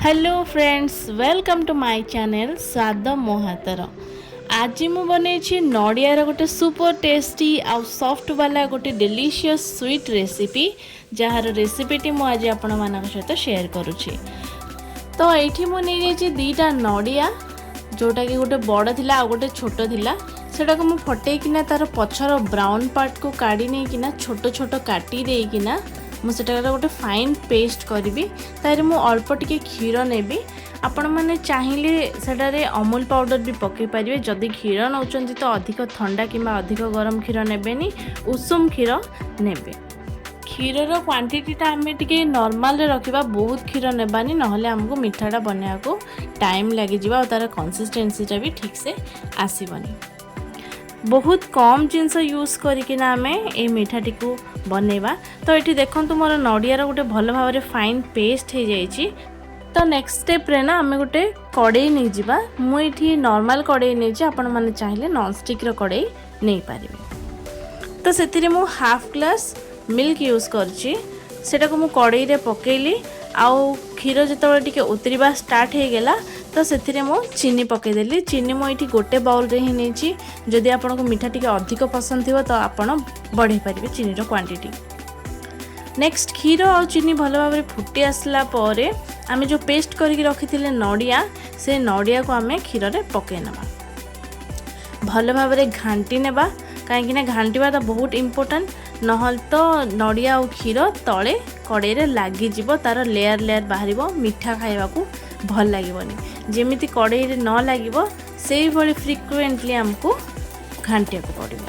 Hello friends, welcome to my channel ସ୍ୱାଦ ମୋ ହାତର। ଆଜି ମୁଁ ବନେଇଛି ନଡ଼ିଆର ଗୋଟେ ସୁପର ଟେଷ୍ଟି ଆଉ ସଫ୍ଟ ବାଲା ଗୋଟେ ଡେଲିସିୟସ୍ ସୁଇଟ୍ ରେସିପି, ଯାହାର ରେସିପିଟି ମୁଁ ଆଜି ଆପଣମାନଙ୍କ ସହିତ ସେୟାର କରୁଛି। ତ ଏଇଠି ମୁଁ ନେଇଯାଇଛି ଦୁଇଟା ନଡ଼ିଆ, ଯେଉଁଟାକି ଗୋଟେ ବଡ଼ ଥିଲା ଆଉ ଗୋଟେ ଛୋଟ ଥିଲା। ସେଟାକୁ ମୁଁ ଫଟେଇକିନା ତା'ର ପଛର ବ୍ରାଉନ୍ ପାର୍ଟକୁ କାଢ଼ି ନେଇକିନା ଛୋଟ ଛୋଟ କାଟି ଦେଇକିନା ମୁଁ ସେଟାର ଗୋଟେ ଫାଇନ୍ ପେଷ୍ଟ କରିବି। ତାହିଁରେ ମୁଁ ଅଳ୍ପ ଟିକେ କ୍ଷୀର ନେବି। ଆପଣମାନେ ଚାହିଁଲେ ସେଟାରେ ଅମୁଲ ପାଉଡ଼ର ବି ପକାଇ ପାରିବେ। ଯଦି କ୍ଷୀର ନେଉଛନ୍ତି ତ ଅଧିକ ଥଣ୍ଡା କିମ୍ବା ଅଧିକ ଗରମ କ୍ଷୀର ନେବେନି, ଉଷୁମ କ୍ଷୀର ନେବେ। କ୍ଷୀରର କ୍ୱାଣ୍ଟିଟିଟା ଆମେ ଟିକେ ନର୍ମାଲରେ ରଖିବା, ବହୁତ କ୍ଷୀର ନେବାନି, ନହେଲେ ଆମକୁ ମିଠାଟା ବନେଇବାକୁ ଟାଇମ୍ ଲାଗିଯିବ ଆଉ ତା'ର କନସିଷ୍ଟେନ୍ସିଟା ବି ଠିକ୍ସେ ଆସିବନି। ବହୁତ କମ୍ ଜିନିଷ ୟୁଜ୍ କରିକିନା ଆମେ ଏଇ ମିଠାଟିକୁ ବନେଇବା। ତ ଏଠି ଦେଖନ୍ତୁ, ମୋର ନଡ଼ିଆର ଗୋଟେ ଭଲ ଭାବରେ ଫାଇନ୍ ପେଷ୍ଟ ହେଇଯାଇଛି। ତ ନେକ୍ସଟ ଷ୍ଟେପ୍ରେ ନା ଆମେ ଗୋଟେ କଡ଼େଇ ନେଇଯିବା। ମୁଁ ଏଇଠି ନର୍ମାଲ୍ କଡ଼େଇ ନେଇଛି, ଆପଣମାନେ ଚାହିଁଲେ ନନ୍ଷ୍ଟିକ୍ର କଡ଼େଇ ନେଇପାରିବେ। ତ ସେଥିରେ ମୁଁ ହାଫ୍ ଗ୍ଲାସ୍ ମିଲ୍କ ୟୁଜ୍ କରିଛି। ସେଟାକୁ ମୁଁ କଡ଼େଇରେ ପକେଇଲି ଆଉ କ୍ଷୀର ଯେତେବେଳେ ଟିକେ ଉତରିବା ଷ୍ଟାର୍ଟ ହେଇଗଲା, ତ ସେଥିରେ ମୁଁ ଚିନି ପକାଇଦେଲି। ଚିନି ମୁଁ ଏଇଠି ଗୋଟେ ବାଉଲ୍ରେ ହିଁ ନେଇଛି। ଯଦି ଆପଣଙ୍କୁ ମିଠା ଟିକେ ଅଧିକ ପସନ୍ଦ ଥିବ, ତ ଆପଣ ବଢ଼େଇ ପାରିବେ ଚିନିର କ୍ୱାଣ୍ଟିଟି। ନେକ୍ସଟ, କ୍ଷୀର ଆଉ ଚିନି ଭଲ ଭାବରେ ଫୁଟି ଆସିଲା ପରେ ଆମେ ଯେଉଁ ପେଷ୍ଟ କରିକି ରଖିଥିଲେ ନଡ଼ିଆ, ସେ ନଡ଼ିଆକୁ ଆମେ କ୍ଷୀରରେ ପକାଇ ନେବା। ଭଲ ଭାବରେ ଘାଣ୍ଟି ନେବା, କାହିଁକିନା ଘାଣ୍ଟିବାଟା ବହୁତ ଇମ୍ପୋର୍ଟାଣ୍ଟ, ନହେଲେ ତ ନଡ଼ିଆ ଆଉ କ୍ଷୀର ତଳେ କଡ଼େଇରେ ଲାଗିଯିବ, ତା'ର ଲେୟାର ଲେୟାର ବାହାରିବ, ମିଠା ଖାଇବାକୁ ଭଲ ଲାଗିବନି। ଯେମିତି କଡ଼େଇରେ ନ ଲାଗିବ, ସେଇଭଳି ଫ୍ରିକ୍ୱେଣ୍ଟଲି ଆମକୁ ଘାଣ୍ଟିବାକୁ ପଡ଼ିବ।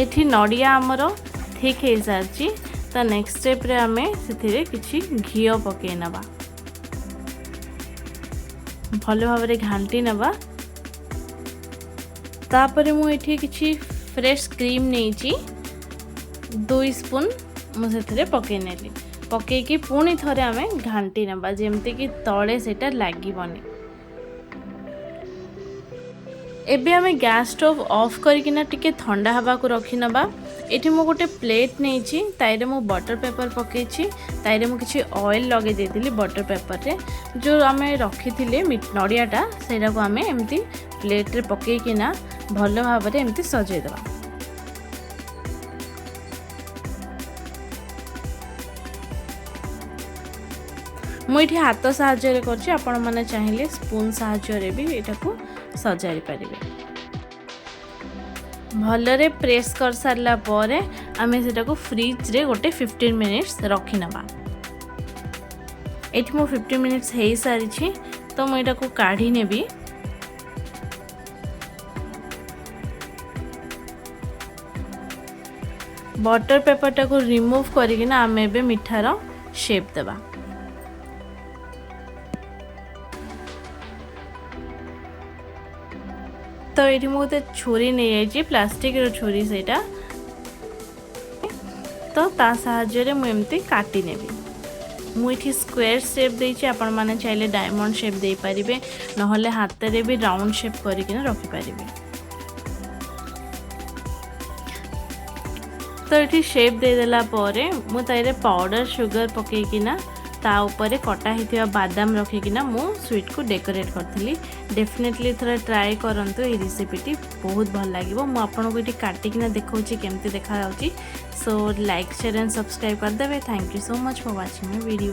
ଏଠି ନଡ଼ିଆ ଆମର ଥିକ୍ ହେଇସାରିଛି। ତ ନେକ୍ସଟ ଷ୍ଟେପ୍ରେ ଆମେ ସେଥିରେ କିଛି ଘିଅ ପକାଇ ନେବା, ଭଲ ଭାବରେ ଘାଣ୍ଟି ନେବା। ତାପରେ ମୁଁ ଏଠି କିଛି ଫ୍ରେଶ୍ କ୍ରିମ୍ ନେଇଛି, 2 ସ୍ପୁନ୍ ମୁଁ ସେଥିରେ ପକାଇ ନେଲି। ପକାଇକି ପୁଣି ଥରେ ଆମେ ଘାଣ୍ଟି ନେବା, ଯେମିତିକି ତଳେ ସେଇଟା ଲାଗିବନି। ଏବେ ଆମେ ଗ୍ୟାସ୍ ଷ୍ଟୋଭ୍ ଅଫ୍ କରିକିନା ଟିକେ ଥଣ୍ଡା ହେବାକୁ ରଖିନେବା। ଏଠି ମୁଁ ଗୋଟେ ପ୍ଲେଟ୍ ନେଇଛି, ତାଇରେ ମୁଁ ବଟର୍ ପେପର୍ ପକାଇଛି। ତାଇରେ ମୁଁ କିଛି ଅଏଲ୍ ଲଗାଇ ଦେଇଥିଲି ବଟର୍ ପେପର୍ରେ। ଯେଉଁ ଆମେ ରଖିଥିଲେ ନଡ଼ିଆଟା, ସେଇଟାକୁ ଆମେ ଏମିତି ପ୍ଲେଟ୍ରେ ପକାଇକିନା ଭଲ ଭାବରେ ଏମିତି ସଜେଇଦେବା। ମୁଁ ଏଠି ହାତ ସାହାଯ୍ୟରେ କରୁଛି, ଆପଣମାନେ ଚାହିଁଲେ ସ୍ପୁନ୍ ସାହାଯ୍ୟରେ ବି ଏଟାକୁ ସଜାଡ଼ି ପାରିବେ। ଭଲରେ ପ୍ରେସ୍ କରିସାରିଲା ପରେ ଆମେ ସେଟାକୁ ଫ୍ରିଜ୍ରେ ଗୋଟେ 15 ମିନିଟ୍ସ ରଖିନେବା। ଏଠି ମୁଁ 15 ମିନିଟ୍ସ ହେଇସାରିଛି, ତ ମୁଁ ଏଟାକୁ କାଢ଼ି ନେବି। ବଟର୍ ପେପରଟାକୁ ରିମୁଭ୍ କରିକିନା ଆମେ ଏବେ ମିଠାର ସେପ୍ ଦେବା। ତ ଏଇଠି ମୁଁ ଗୋଟେ ଛୁରୀ ନେଇଯାଇଛି, ପ୍ଲାଷ୍ଟିକ୍ର ଛୁରୀ ସେଇଟା। ତ ତା ସାହାଯ୍ୟରେ ମୁଁ ଏମିତି କାଟି ନେବି। ମୁଁ ଏଠି ସ୍କୋୟାର ସେପ୍ ଦେଇଛି, ଆପଣମାନେ ଚାହିଁଲେ ଡାଇମଣ୍ଡ ସେପ୍ ଦେଇପାରିବେ, ନହେଲେ ହାତରେ ବି ରାଉଣ୍ଡ ସେପ୍ କରିକିନା ରଖିପାରିବେ। ତ ଏଠି ସେପ୍ ଦେଇଦେଲା ପରେ ମୁଁ ତାହିଁରେ ପାଉଡ଼ର ସୁଗର ପକାଇକିନା ତା ଉପରେ କଟା ହେଇଥିବା ବାଦାମ ରଖିକିନା ମୁଁ ସୁଇଟ୍କୁ ଡେକୋରେଟ୍ କରିଥିଲି। ଡେଫିନେଟଲି ଥରେ ଟ୍ରାଏ କରନ୍ତୁ ଏଇ ରେସିପିଟି, ବହୁତ ଭଲ ଲାଗିବ। ମୁଁ ଆପଣଙ୍କୁ ଏଠି କାଟିକିନା ଦେଖାଉଛି କେମିତି ଦେଖାଯାଉଛି। So like, share and subscribe କରିଦେବେ। Thank you so much for watching my video.